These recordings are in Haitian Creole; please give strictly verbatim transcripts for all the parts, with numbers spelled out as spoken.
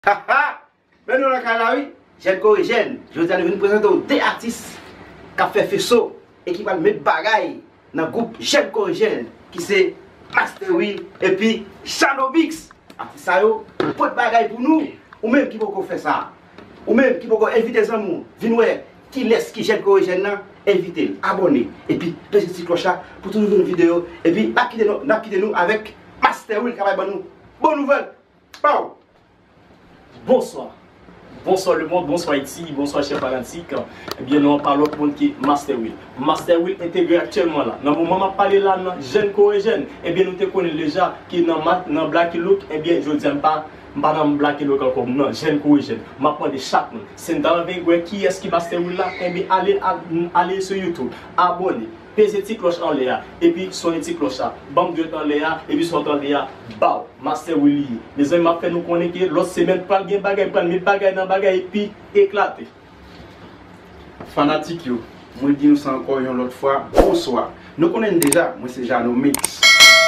Haha! Men nou nan kay la wi, Jèn Kore Jèn. Jodi a nou vin prezante w de atis k ap fè feso e ki pral met bagay nan gwoup Jèn Kore Jèn, ki se Master Will epi Shadow Mix. Atis sa yo pot bagay pou nou. Ou menm ki poko fè sa, ou menm ki poko envite zanmi w vin wè kilès ki Jèn Kore Jèn nan, envite l, abòne, epi peze ti klòch la pou toujou vin videyo. Epi n ap kite nou, n ap kite nou avèk Master Will k ap ban nou bon nouvèl. Pow! Bonswa. Bonswa lemonn, bonswa Ayiti, bonswa chè fanatik. Ebyen non, pa lòt moun ki Master Will. Master Will entegre aktyèlman la. Nan moman m ap pale la nan Jèn Kore Jèn, ebyen nou te konnen deja ki nan ma- nan Blacky Look, ebyen jodi a m pa m pa nan Blacky Look ankò, m nan Jèn Kore Jèn. M ap mande chak moun, si n ta anvi wè kiyès ki Master Will la, ebyen ale ale sou YouTube, abòne, peze ti klòch anlè a, epi sonnen ti klòch la, ban m dwèt anlè a, epi sòt anlè a, baw. Master Will li ye. Mezanmi, m ap fè nou konnen ke lòt semèn pral gen bagay, pral met bagay nan bagay epi eklate. Fanatik yo, mwen di nou sa ankò yon lòt fwa, bonswa. Nou konnen n deja, mwen se Jano Mix.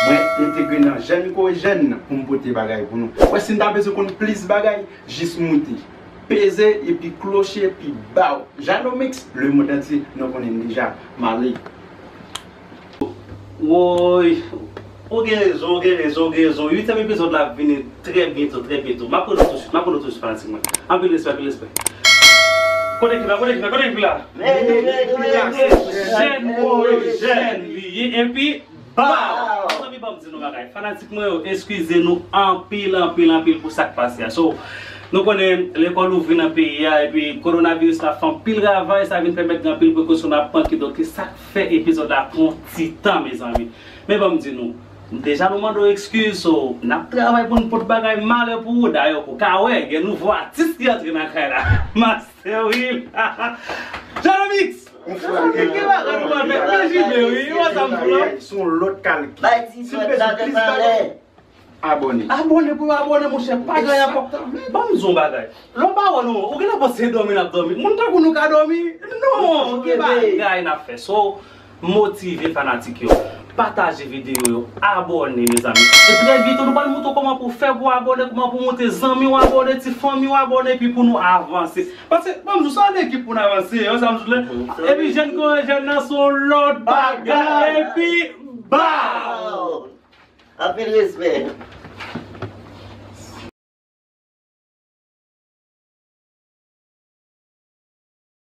Mwen entegre nan Jèn Kore Jèn pou m pote bagay pou nou. Wè, si n ta bezwen konn plis bagay, jis moute, peze epi kloche epi baw. Jano Mix, lemonn antye, nou konnen n deja. M ale. Woy, ou gen rezon, ou gen rezon, ou gen rezon. Uityèm epizòd la ap vini trè byento, trè byento. M ap pran nou tousuit, m ap pran nou tousuit fanatik mwen. Anpil respè, anpil respè. Kote ki la, kote ki la, kote ki la? Jèn Kore Jèn li ye epi baw! Mezanmi, ban m di nou bagay. Fanatik mwen yo, eskize nou anpil, anpil, anpil pou sa k pase a. So, nou konnen lekòl ouvri nan peyi a epi kowonaviris la fè anpil ravaj, sa vin pèmèt gen anpil prekosyon n ap pran, kidonk se sa k fè epizòd la pran ti tan, mezanmi. Men ban m di nou, deja nou mande w ekskiz, so, n ap travay pou n pot bagay malè pou ou. Dayè, ou ka wè, gen nouvo atis ki antre nan kay la. Master Will. Jano Mix! Sa ki bagay nou pral fè? Mezanmi, wi, ou wè sa m di w la? Se yon lòt kalite. Bay ti Si w bòt bezwen la plis nan bagay, lè. Abòne. Abòne pou abòne, monchè, pa gen ankò. Ban m di w yon bagay. Lè w pa wè nou, ou genlè panse se dòmi n ap dòmi. Moun tankou nou ka dòmi? Non, gen bagay n ap fè. So, motive fanatik yo. Pataje videyo yo, abòne, mezanmi. E trè byento, nou pral montre w kòman pou w fè pou w abòne, kòman pou w montre zanmi w abòne, ti fanmi w abòne, epi pou nou avanse. Paske, ban m di w, se an ekip pou n avanse, wè sa m di w la. Epi Jèn Kore Jèn nan se yon lòt bagay, epi baw! Anpil respè.